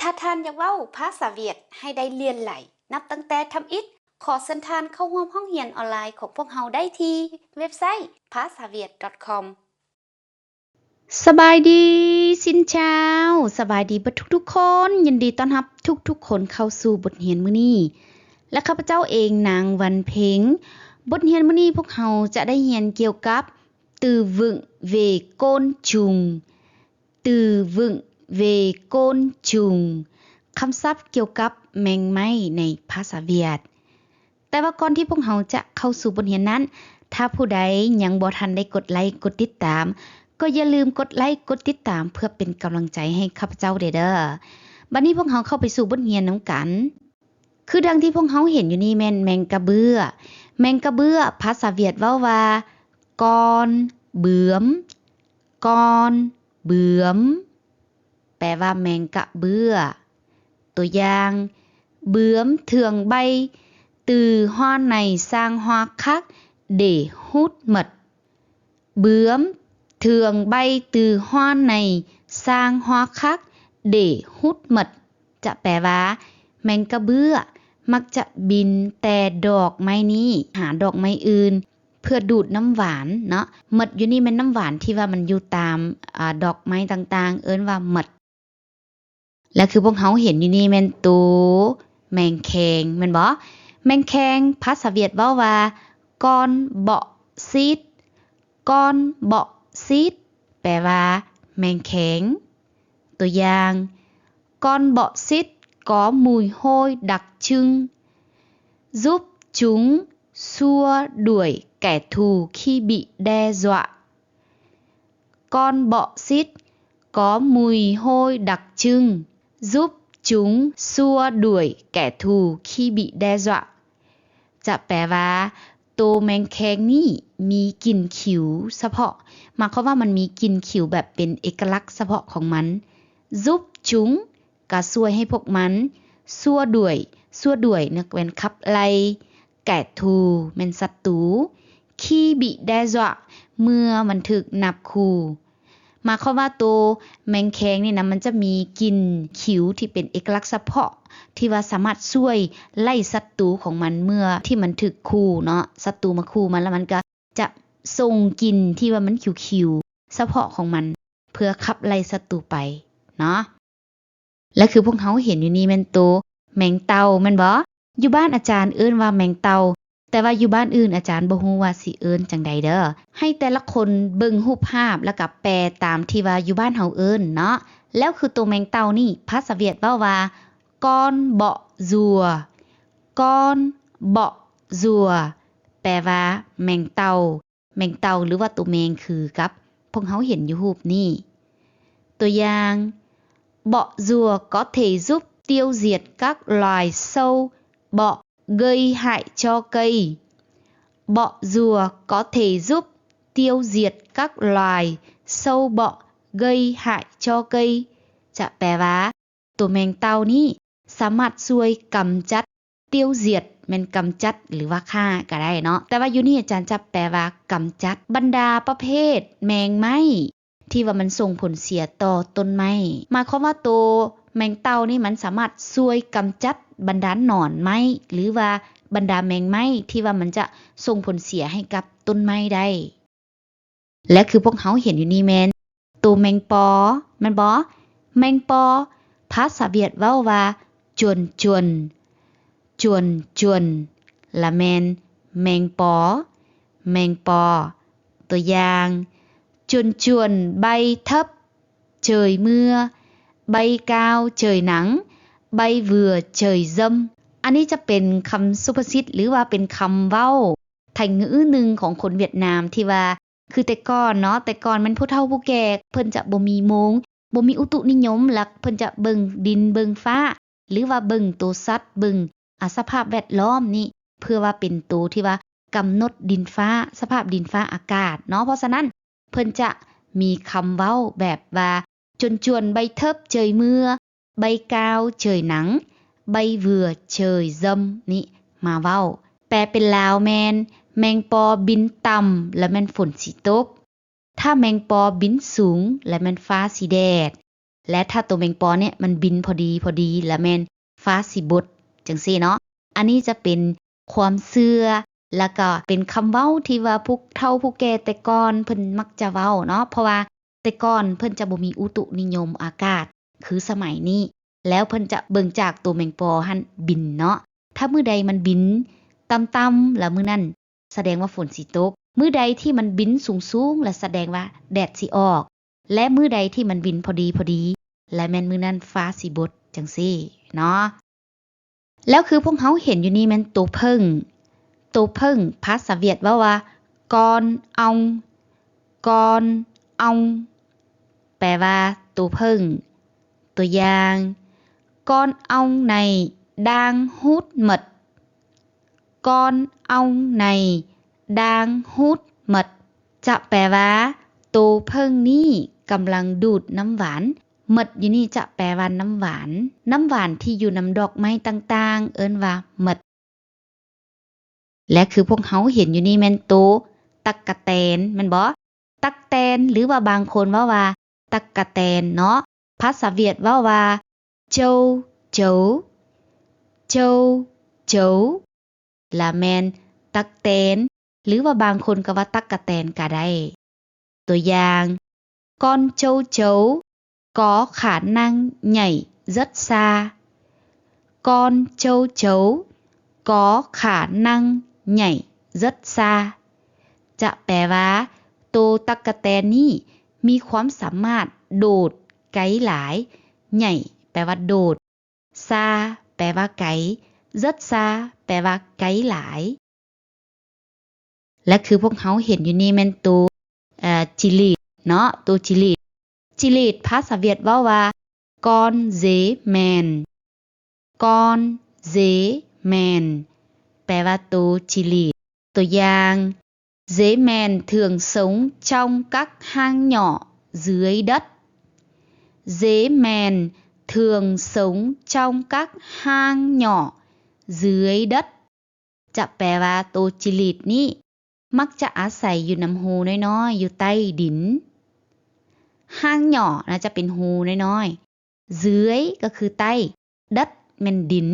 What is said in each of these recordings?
ຖ້າທ່ານຢາກເວົ້າພາສາຫວຽດໃຫ້ໄດ້ຫຼຽນຫຼາຍ ນັບຕັ້ງແຕ່ທຳອິດ, ຂໍເຊີນທ່ານເຂົ້າຮ່ວມຫ້ອງຮຽນອອນລາຍຂອງພວກເຮົາໄດ້ທີ່ເວັບໄຊ ພາສາຫວຽດ .com. ສະບາຍດີ ຊິນເຈົ້າ, ສະບາຍດີເບິດທຸກໆຄົນ, ຍິນດີຕ້ອນຮັບທຸກໆຄົນເຂົ້າສູ່ບົດຮຽນມື້ນີ້ ແລະ ຂ້າພະເຈົ້າເອງ ນາງ ວັນເພັງ. ບົດຮຽນມື້ນີ້ພວກເຮົາຈະໄດ້ຮຽນກ່ຽວກັບ từ vựng về côn trùng, từ vựng về côn trùng, ຄຳສັບກ່ຽວກັບແມງໄມ້ໃນພາສາຫວຽດ. ແຕ່ວ່າກ່ອນທີ່ພວກເຮົາຈະເຂົ້າສູ່ບົດຮຽນນັ້ນ, ຖ້າຜູ້ໃດຍັງບໍ່ທັນໄດ້ກົດໄລກົດຕິດຕາມ, ກໍຢ່າລືມກົດໄລກົດຕິດຕາມເພື່ອເປັນກຳລັງໃຈໃຫ້ຂ້າພະເຈົ້າແດ່ເດີ. ບັດນີ້ພວກເຮົາເຂົ້າໄປສູ່ບົດຮຽນນຳກັນ. ຄືດັ່ງທີ່ພວກເຮົາເຫັນຢູ່ນີ້ແມ່ນແມງກະເບື້ອ. ແມງກະເບື້ອ ພາສາຫວຽດເວົ້າວ່າ con bướm, con bướm, ແປວ່າແມງກະເບື້ອ. ຕົວຢ່າງ, bướm thường bay từ hoa này sang hoa khác để hút mật. Bướm thường bay từ hoa này sang hoa khác để hút mật. ຈະແປວ່າ ແມງກະເບື້ອມັກຈະບິນແຕ່ດອກໄມ້ນີ້ຫາດອກໄມ້ອື່ນ ເພື່ອດູດນ້ຳຫວານເນາະ. ເໝິດຢູ່ນີ້ແມ່ນນ້ຳຫວານທີ່ວ່າມັນຢູ່ຕາມ ອາ ດອກໄມ້ຕ່າງໆ ເອີ້ນວ່າເໝິດ. ແລະຄືພວກເຮົາເຫັນຢູ່ນີ້ແມ່ນໂຕແມງແຄງແມ່ນບໍ່? ແມງແຄງ ພາສາຫວຽດເວົ້າວ່າ con bọ xít, con bọ xít, ແປວ່າແມງແຄງ. ຕົວຢ່າງ, con bọ xít có mùi hôi đặc trưng, giúp chúng xua đuổi kẻ thù khi bị đe dọa. Con bọ xít có mùi hôi đặc trưng, giúp chúng xua đuổi kẻ thù khi bị đe dọa. ຈະແປວ່າ ໂຕແມງແຄງນີ້ມີກິ່ນຂິວສະເພາະ, ໝາຍຄວາມວ່າມັນມີກິ່ນຂິວແບບເປັນເອກະລັກສະເພາະຂອງມັນ. Giúp chúng ກະຊ່ວຍໃຫ້ພວກມັນ, xua đuổi, xua đuổi ແມ່ນຂັບໄລ່, kẻ thù ແມ່ນສັດຕູ, khi bị đe dọa ເມື່ອມັນຖືກນາບຂູ່. ໝາຍຄວາມວ່າໂຕແມງແຄງນີ້ນະ ມັນຈະມີກິ່ນຂິວທີ່ເປັນເອກະລັກສະເພາະ ທີ່ວ່າສາມາດຊ່ວຍໄລ່ສັດຕູຂອງມັນເມື່ອທີ່ມັນຖືກຂູ່ເນາະ, ສັດຕູມາຂູ່ມັນ ແລ້ວມັນກະຈະສົ່ງກິ່ນທີ່ວ່າມັນຂິວໆສະເພາະຂອງມັນ ເພື່ອຂັບໄລ່ສັດຕູໄປເນາະ. ແລະ ຄືພວກເຮົາເຫັນຢູ່ນີ້ແມ່ນໂຕແມງເຕົ່າແມ່ນບໍ່? ຢູ່ບ້ານອາຈານເອີ້ນວ່າແມງເຕົ່າ, ແຕ່ວ່າຢູ່ບ້ານອື່ນອາຈານບໍ່ຮູ້ວ່າຊິເອີ້ນຈັ່ງໃດເດີ. ໃຫ້ແຕ່ລະຄົນເບິ່ງຮູບພາບ ແລ້ວກະແປຕາມທີ່ວ່າຢູ່ບ້ານເຮົາເອີ້ນເນາະ. ແລ້ວຄືໂຕແມງເຕົ່ານີ້ ພາສາຫວຽດເວົ້າວ່າ con bọ rùa, con bọ rùa ແປວ່າແມງເຕົ່າ. ແມງເຕົ່າ ຫຼືວ່າໂຕແມງຄືກັບພວກເຮົາເຫັນຢູ່ຮູບນີ້. ຕົວຢ່າງ, bọ rùa có thể giúp tiêu diệt các loài sâu bọ gây hại cho cây. Bọ rùa có thể giúp tiêu diệt các loài sâu bọ gây hại cho cây. ຈະແປວ່າ ໂຕແມງເຕົ່ານີ້ສາມາດຊ່ວຍກຳຈັດ tiêu diệt ແມ່ນກຳຈັດ ຫຼືວ່າຂ້າກະໄດ້ເນາະ, ແຕ່ວ່າຢູ່ນີ້ອາຈານຈະແປວ່າກຳຈັດບັນດາປະເພດແມງໄມ້ທີ່ວ່າມັນສົ່ງຜົນເສຍຕໍ່ຕົ້ນໄມ້. ໝາຍຄວາມວ່າໂຕແມງເຕົ່ານີ້ມັນສາມາດຊ່ວຍກຳຈັດບັນດາໜອນໄມ້ ຫຼືວ່າບັນດາແມງໄມ້ທີ່ວ່າມັນຈະສົ່ງຜົນເສຍໃຫ້ກັບຕົ້ນໄມ້ໄດ້. ແລະ ຄືພວກເຮົາເຫັນຢູ່ນີ້ແມ່ນໂຕແມງປໍ ແມ່ນບໍ່? ແມງປໍ ພາສາຫວຽດເວົ້າວ່າ chuồn chuồn, chuồn chuồn ລະແມ່ນແມງປໍ ແມງປໍ. ຕົວຢ່າງ, chuồn chuồn bay thấp trời mưa, bay cao trời nắng, bay vừa trời dâm. ອັນນີ້ຈະເປັນຄຳສຸພາສິດ ຫຼືວ່າເປັນຄຳເວົ້າ ໄທງືໜຶ່ງຂອງຄົນຫວຽດນາມທີ່ວ່າ ຄືແຕ່ກ່ອນເນາະ, ແຕ່ກ່ອນແມ່ນຜູ້ເຖົ້າຜູ້ແກ່ເພິ່ນຈະບໍ່ມີໂມງ, ບໍ່ມີອຸຕຸນິຍົມ, ແລ້ວເພິ່ນຈະເບິ່ງດິນເບິ່ງຟ້າ ຫຼືວ່າເບິ່ງໂຕສັດ, ເບິ່ງ ອາ ສະພາບແວດລ້ອມນີ້ ເພື່ອວ່າເປັນໂຕທີ່ວ່າກຳນົດດິນຟ້າ, ສະພາບດິນຟ້າອາກາດເນາະ. ເພາະສະນັ້ນ ເພິ່ນຈະມີຄຳເວົ້າແບບວ່າ chuồn chuồn bay thấp trời mưa, bay cao trời nắng, bay vừa trời dâm ນີ້ມາເວົ້າ. ແປເປັນລາວແມ່ນ ແມງປໍບິນຕ່ຳ ລະແມ່ນຝົນຊິຕົກ, ຖ້າແມງປໍບິນສູງ ລະແມ່ນຟ້າຊິແດດ, ແລະ ຖ້າໂຕແມງປອນເນີ້ຍມັນບິນພໍດີ ພໍດີ ລະແມ່ນຟ້າຊິບົດ ຈັ່ງຊີ້ເນາະ. ອັນນີ້ຈະເປັນຄວາມເຊື່ອ ລະກະເປັນຄຳເວົ້າທີ່ວ່າຜູ້ເຖົ້າຜູ້ແກ່ແຕ່ກ່ອນເພິ່ນມັກຈະເວົ້າເນາະ, ເພາະວ່າແຕ່ກ່ອນເພິ່ນຈະບໍ່ມີອຸຕຸນິຍົມອາກາດຄືສະໄໝນີ້ ແລ້ວເພິ່ນຈະເບິ່ງຈາກໂຕແມງປອຫັ້ນບິນເນາະ. ຖ້າມື້ໃດມັນບິນຕ່ຳໆ ລະມື້ນັ້ນສະແດງວ່າຝົນຊິຕົກ, ມື້ໃດທີ່ມັນບິນສູງໆ ລະສະແດງວ່າແດດຊິອອກ, ແລະ ມື້ໃດທີ່ມັນບິນພໍດີໆ ລະແມ່ນມື້ນັ້ນຟ້າຊິບົດ ຈັ່ງຊີ້ເນາະ. ແລ້ວຄືພວກເຮົາເຫັນຢູ່ນີ້ແມ່ນໂຕເຜິ້ງ. ໂຕເຜິ້ງ ພາສາຫວຽດເວົ້າວ່າ con ong, con ong ແປວ່າໂຕເຜິ້ງ. ຕົວຢ່າງ con ong này đang hút mật, con ong này đang hút mật ຈະແປວ່າ ໂຕເຜິ້ງນີ້ກຳລັງດູດນ້ຳຫວານ. Mật ຢູ່ນີ້ຈະແປວ່ານ້ຳຫວານ, ນ້ຳຫວານທີ່ຢູ່ນຳດອກໄມ້ຕ່າງໆ ເອີ້ນວ່າ mật. ແລະ ຄືພວກເຮົາເຫັນຢູ່ນີ້ແມ່ນໂຕຕັກກະແຕນແມ່ນບໍ່? ຕັກແຕນ ຫຼືວ່າບາງຄົນເວົ້າວ່າຕັກກະແຕນເນາະ, ພາສາຫວຽດເວົ້າວ່າ châu chấu, châu chấu ລະແມ່ນຕັກແຕນ ຫຼືວ່າບາງຄົນກໍວ່າຕັກກະແຕນກະໄດ້. ຕົວຢ່າງ con châu chấu có khả năng nhảy rất xa, con châu chấu có khả năng nhảy rất xa ຈະແປວ່າ ໂຕຕັກກະແຕນນີ້ມີຄວາມສາມາດໂດດໄກຫຼາຍ. ໃຫຍ່ ແປວ່າໂດດ, ຊາ ແປວ່າໄກ, ເຈິດຊາ ແປວ່າໄກຫຼາຍ. ແລະ ຄືພວກເຮົາເຫັນຢູ່ນີ້ແມ່ນໂຕ ເອີ ຈິລີດເນາະ, ໂຕຈິລີດ. ຈິລີດ ພາສາຫວຽດເວົ້າວ່າ con dế mèn, con dế mèn ແປວ່າໂຕຈິລີດ. ຕົວຢ່າງ Dế mèn thường sống trong các hang nhỏ dưới đất. Dế mèn thường sống trong các hang nhỏ dưới đất ຈະແປວ່າ ໂຕຈິລີດນີ້ມັກຈະອາໄສຢູ່ນຳຮູນ້ອຍໆ ຢູ່ໃຕ້ດິນ. Hang nhỏ ນາຈະເປັນຮູນ້ອຍໆ, dưới ກໍຄືໃຕ້, đất ແມ່ນດິນ.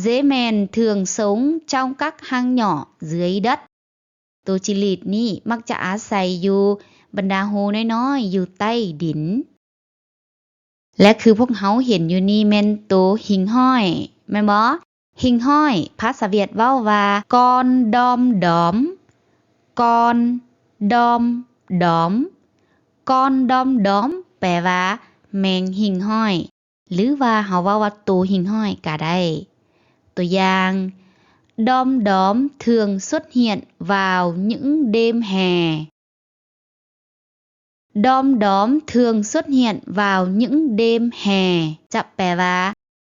Dế mèn thường sống trong các hang nhỏ dưới đất. ໂຕຈິລີດນີ້ມັກຈະອາໄສຢູ່ບັນດາຮູນ້ອຍໆ ຢູ່ໃຕ້ດິນ. ແລະ ຄືພວກເຮົາເຫັນຢູ່ນີ້ແມ່ນໂຕຫິ່ງຫ້ອຍ ແມ່ນບໍ່? ຫິ່ງຫ້ອຍ ພາສາຫວຽດເວົ້າວ່າ con đom đóm, con đom đóm, con đom đóm ແປວ່າ ແມງຫິ່ງຫ້ອຍ ຫຼືວ່າເຮົາເວົ້າວ່າໂຕຫິ່ງຫ້ອຍກະໄດ້. ຕົວຢ່າງ Đom đóm thường xuất hiện vào những đêm hè. Đom đóm thường xuất hiện vào những đêm hè ຈະແປວ່າ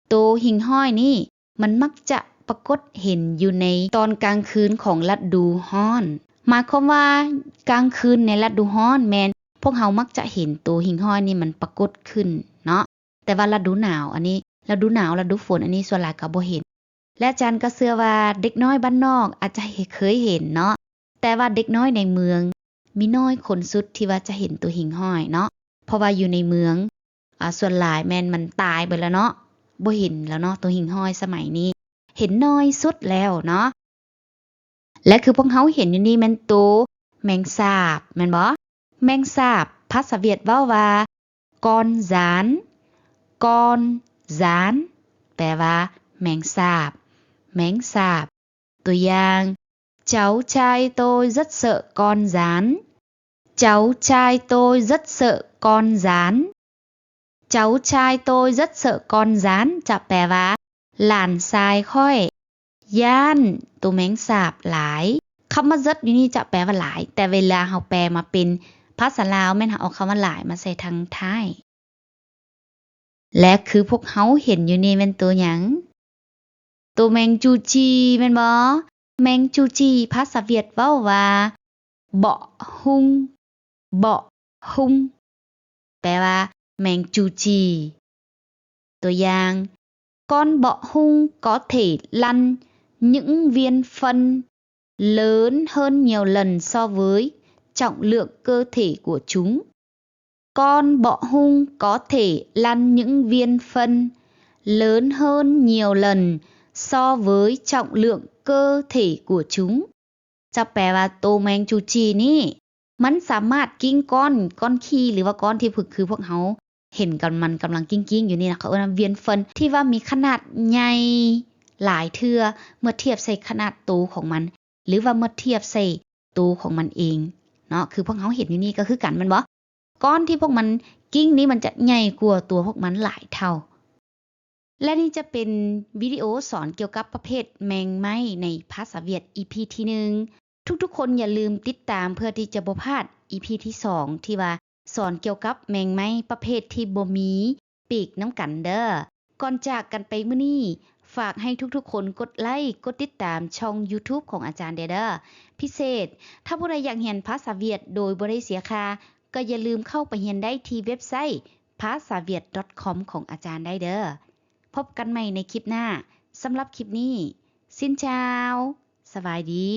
ໂຕຫິ່ງຫ້ອຍນີ້ມັນມັກຈະປາກົດເຫັນຢູ່ໃນຕອນກາງຄືນຂອງລະດູຮ້ອນ. ໝາຍຄວາມວ່າກາງຄືນໃນລະດູຮ້ອນແມ່ນພວກເຮົາມັກຈະເຫັນໂຕຫິ່ງຫ້ອຍນີ້ມັນປາກົດຂຶ້ນເນາະ. ແຕ່ວ່າລະດູໜາວອັນນີ້ ລະດູໜາວ ລະດູຝົນອັນນີ້ສ່ວນຫຼາຍກໍບໍ່ເຫັນ. ແລະ ອາຈານກໍເຊື່ອວ່າເດັກນ້ອຍບ້ານນອກອາດຈະເຄີຍເຫັນເນາະ, ແຕ່ວ່າເດັກນ້ອຍໃນເມືອງມີໜ້ອຍຄົນສຸດທີ່ວ່າຈະເຫັນໂຕຫິ່ງຫ້ອຍເນາະ, ເພາະວ່າຢູ່ໃນເມືອງ ອາ ສ່ວນຫຼາຍແມ່ນມັນຕາຍເບິດແລ້ວເນາະ, ບໍ່ເຫັນແລ້ວເນາະ ໂຕຫິ່ງຫ້ອຍສະໄໝນີ້ ເຫັນໜ້ອຍສຸດແລ້ວເນາະ. ແລະ ຄືພວກເຮົາເຫັນຢູ່ນີ້ແມ່ນໂຕແມງສາບແມ່ນບໍ່? ແມງສາບ ພາສາຫວຽດເວົ້າວ່າ con gián, con gián ແປວ່າແມງສາບ, ແມງສາບ. ຕົວຢ່າງ Cháu trai tôi rất sợ con gián. Cháu trai tôi rất sợ con gián. Cháu trai tôi rất sợ con gián ຈະແປວ່າ ຫຼານຊາຍຂ້ອຍຢ້ານໂຕແມງສາບຫຼາຍ. ຄຳວ່າ rất ຢູ່ນີ້ຈະແປວ່າຫຼາຍ, ແຕ່ເວລາເຮົາແປມາເປັນພາສາລາວ ແມ່ນເຮົາເອົາຄຳວ່າຫຼາຍມາໃສ່ທາງທ້າຍ. ແລະ ຄືພວກເຮົາເຫັນຢູ່ນີ້ແມ່ນໂຕຫຍັງ? ໂຕແມງຈູຈີ່ແມ່ນບໍ່? ແມງຈູຈີ່ ພາສາຫວຽດເວົ້າວ່າ bọ hung, bọ hung ແປວ່າແມງຈູຈີ່. ຕົວຢ່າງ Con bọ hung có thể lăn những viên phân lớn hơn nhiều lần so với trọng lượng cơ thể của chúng. Con bọ hung có thể lăn những viên phân lớn hơn nhiều lần so với trọng lượng cơ thể của chúng. ຈະແປວ່າໂຕແມງຈູຈີນີ້ ມັນສາມາດກິ້ງກ້ອນ ກ້ອນຂີ້ ຫຼືວ່າກ້ອນທີ່ ຄືພວກເຮົາເຫັນກັນ ມັນກຳລັງກິ້ງໆຢູ່ນີ້ນະ ເຂົາເອີ້ນວ່າ ວຽນເຟິນ ທີ່ວ່າມີຂະໜາດໃຫຍ່ຫຼາຍເທື່ອ ເມື່ອທຽບໃສ່ຂະໜາດໂຕຂອງມັນ ຫຼືວ່າເມື່ອທຽບໃສ່ໂຕຂອງມັນເອງເນາະ. ຄືພວກເຮົາເຫັນຢູ່ນີ້ກໍຄືກັນແມ່ນບໍ່? ກ້ອນທີ່ພວກມັນກິ້ງນີ້ ມັນຈະໃຫຍ່ກວ່າຕົວພວກມັນຫຼາຍເທົ່າ. ແລະນີ້ຈະເປັນວິດີໂອສອນກ່ຽວກັບປະເພດແມງໄມ້ໃນພາສາຫວຽດ ອີພີທີໜຶ່ງ. ທຸກໆຄົນຢ່າລືມຕິດຕາມເພື່ອທີ່ຈະບໍ່ພາດ ອີພີທີສອງ ທີ່ວ່າສອນກ່ຽວກັບແມງໄມ້ປະເພດທີ່ບໍ່ມີປີກນຳກັນເດີ້. ກ່ອນຈາກກັນໄປມື້ນີ້ ຝາກໃຫ້ທຸກໆຄົນກົດໄລກ໌ ກົດຕິດຕາມຊ່ອງ YouTube ຂອງອາຈານແດ່ເດີ້. ພິເສດ, ຖ້າຜູ້ໃດຢາກຮຽນພາສາຫວຽດໂດຍບໍ່ໄດ້ເສຍຄ່າ, ກໍຢ່າລືມເຂົ້າໄປຮຽນໄດ້ທີ່ເວັບໄຊ ພາສາຫວຽດ .com ຂອງອາຈານໄດ້ເດີ້. ພົບກັນໃໝ່ໃນຄລິບໜ້າ. ສຳລັບຄລິບນີ້, Xin chào, ສະບາຍດີ.